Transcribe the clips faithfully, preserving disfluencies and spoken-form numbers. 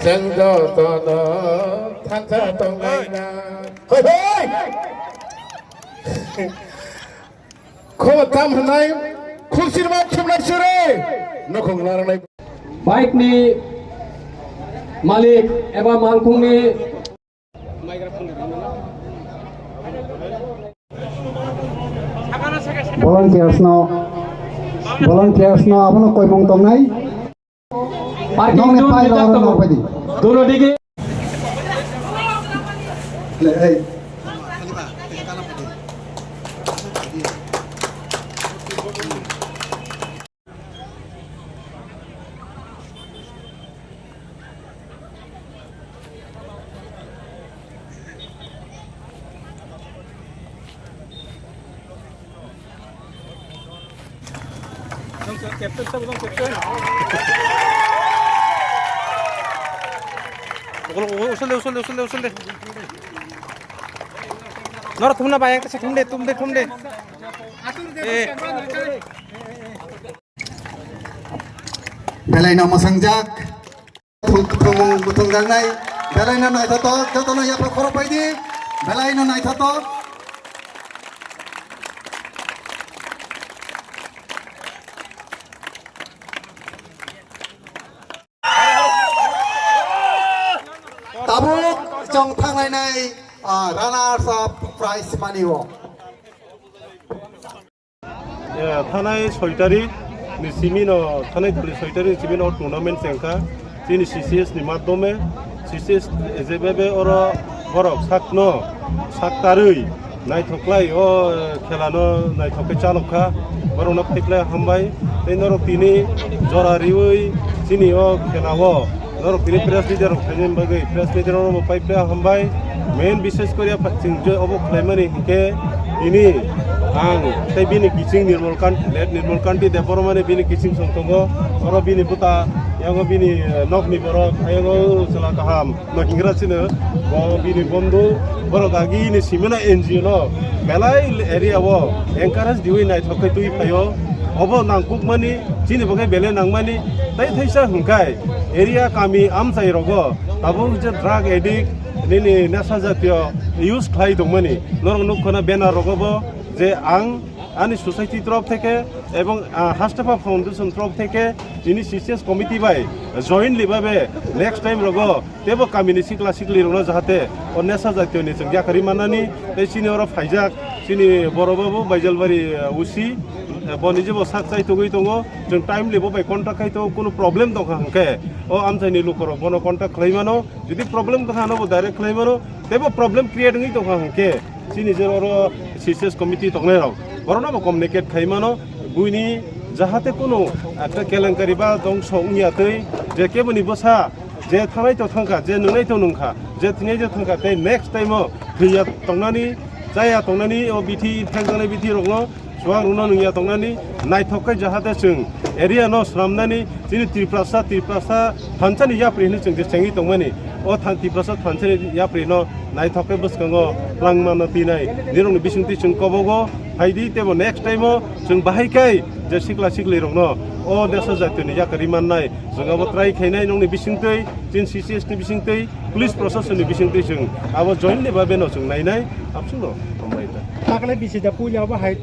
Chwng jotono thansa tonglaina. Hoi, hoi! Khobor tam hwnai, khulsirma thumnai suri, nokhong narwknai. Bike ni malik eba malkhungni Volunteers no, volunteers no abono koimung tongnai. Parking Nokni zone pai rijak tongo. Rok norbai di. Dono digi. Le, ei. Usul de, usul de, usul de, usul de. Noro thumna bai, ekta se thum de, thum de, thum de. Eh. Belai no mwswngjak. Thung-, thung-, thungjaknai. Belai no naithotok. Jotono yapha khoro paidi. Belai no naithotok. Tabuk chwng thanglainai, ah, runners up prize money o. Eh, thanai soi tarik ni simi no, thanai tali soi tarik ni simi no tournament chengkha. Chini C C S ni madhyome, C C S jebebe oro borok sakno, saktarwi naithoklai o, eh, khela no naithok khe chalok kha. Borok no phaiplai hambai. Tei norok tini jora riwi chini o khela o Norok tini press media rok phainani bagwi press media rok bo pai pha hambai. Main bishes kori ya chwng je obo khlaimani hinkhe tini ang tei bini kiching Nirmal Kanti, late Nirmal Kanti Debbarma ni bini kiching song tongo. Oro bini buta, yango bini, eh, nokni borok, yango chwla kaham no hingra sino. Bo bini bondhu, borok agi ni simena N G O no belai area o encourage diwi naithok khe twi phaio. Obo nangkukmani, chini bagwi belai nangmani, tei thaisa hwnkhai. Area kami amchai rogo tabuk je drug addict nini nesa jatiyo use khlai tongmani norok nukkhana banner rogo bo je ang ani society torof theke ebong, ah, Hastepha Foundation torof theke tini C C S committee bai jointly babe next time rogo tebo kamini sikla sikli rokno jahate o nesa jatiyo ni chwng yakarwi mannani tei chini oro phaijak chini boro babu Baijalbari, ah, O C, eh, bo nijebo sak chai tugwi tongo. Chwng timely bo bai contact khai to, kunu problem tongkha hwnkhe o amchaini lukorok bono contact khlai mano. Jodi problem tongkha, ano bo direct khlai mano. Teibo problem create wngwi tongkha hwnkhe chini je oro C C S committee tongnai rok, borokno bo communicate khai mano. Buini jahate kunu ekta kelenkari ba dongso wngya twi, je keboni bwsa je thangnai to thangkha, je nungnai to nungkha, je thwinai to thangkha, tei next time o thwiya tongnani, chaya tongnani, o bithi thangjaknai bithi rokno Chuwak rwno nungya tongnani, naithok khe jahate chwng area no swnamnani, chini Tiprasa, Tiprasa thansa ni yapri hinwi chwng je chengwi tongmani. O than-, Tiprasa thansa ni yapri no naithok khe bwskango twlangma no twinai. Nirok ni bisingtwi chwng kobogo phaidi, teibo next time o chwng bahai khai je sikla sikli rok no o desa jatio ni yakarwi mannai. Chwng abo try khainai nokni bisingtwi, chini C C S ni bisingtwi, police proshasoni bisingtwi chwng abo jointly babe no chwng nainai. Abswkno hambai ta. Takle bisi da puila abo hai.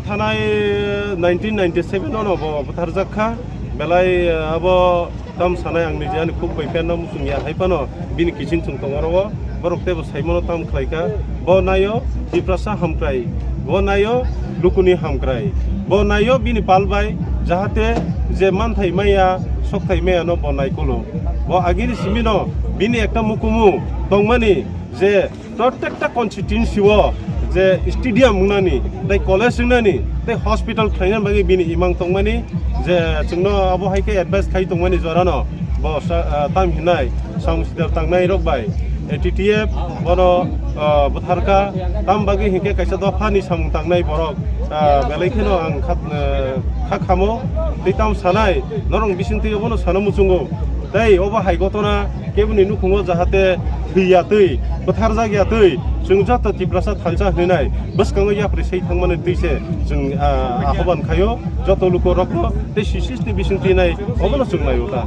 Thanai nineteen ninety-seven ono bo butharjak kha. Belai, eh, abo tam sanai ang niji ani khuk bai phan no muchung ya hai phano bini kiching chung tongo oro. Borok teibo saimano tam khlai kha. Bo naio Tiprasa hamkrai, bo naio lukuni hamkrai, bo naio bini pal bai jahate je manthai maya, sokthai maya no bo nai kulo. Bo agini simi no bini ekta mukumu tongmani je Protekta constituency o je stadium wngnani, tei college wngnani, tei hospital khlaina bagwi bini imang tongmani, je chwngno abo hai khe advice khai tongmani jorano bo sa-, ah, tam hinai samung sida tangnai rok bai, eh, T T F bono, ah, bwtharkha, tam bagwi hinkhe kaisa dophani samung tangnai borok, ah, belai kheno ang kha, eh, kha khamo, tei tam sanai norok bisingtwi obono sana muchungo, tei obo hai gotona keboni nukhungo jahate thwi ya twi, bwtharjak ya twi, chwng joto Tiprasa thansa hwnwi nai bwskango yapri sai thangmani twi se chwng, ah, ahoban khaio joto luko rokno tei C C S ni bising twi nai obono chwng naio ta.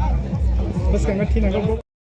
Bwskango thina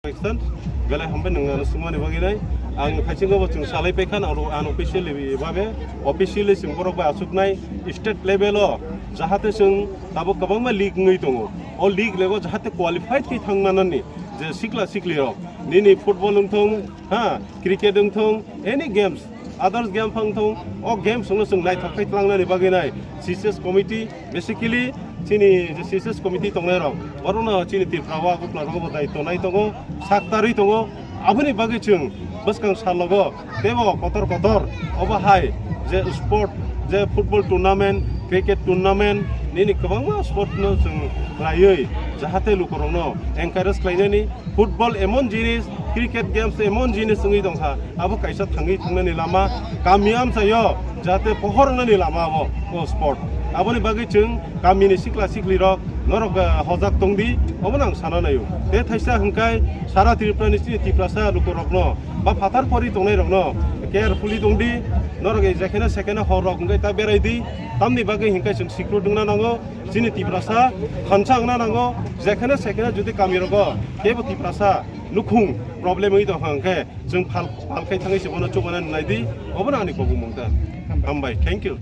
Extent, belai hambai nwng ano swngmani bagwi nai. Ang thaisingo bo chwng salai paikha, ang unofficially babe, officially chwng borok bai achuknai state level o, jahate chwng tabuk kwbangma league wngwi tongo. O league lego jahate qualified khe thangmanani je sikla sikli rok, nini football wngthong, ha, cricket wngthong, any games, others game phang thong, o games no chwng naithok khai tlangnani bagwi nai C C S committee, basically chini je C C S committee tongnai rok, borokno chini Tripura o agutla rogo bo daityo nai tongo, saktarwi tongo. Aboni bagwi chwng bwskang salogo teibo kotor kotor obo hai je sport, je football tournament, cricket tournament, nini kwbangma sport no chwng khlaiwi jahate lukurokno encourage khlainani. Football emon jinis, cricket games emon jinis wngwi tongkha, abo kaisa thangwi thangnani lama, kami amchaio jahate pohor wngnani lama abo, o sport. Aboni bagwi chwng kamini sikla sikli rok norok, eh, hojak tongdi, obono ang sana naio. Tei thaisa hwnkhe sara Tripura ni chini Tiprasa lukurokno ba phatar pori tongnai rokno carefully tongdi, norok jekheno sekheno hor rok hwnkhe ta berai di, tamni bagwi hwnkhe chwng secure wngna nango. Chini Tiprasa thansa wngna nango, jekheno sekheno jodi kami rogo kebo Tiprasa nukhung problem wngwi tongkha hwnkhe chwng phal, phal khai thangwi se bono chubana nai di, obono ani kobumung ta. Hambai, thank you.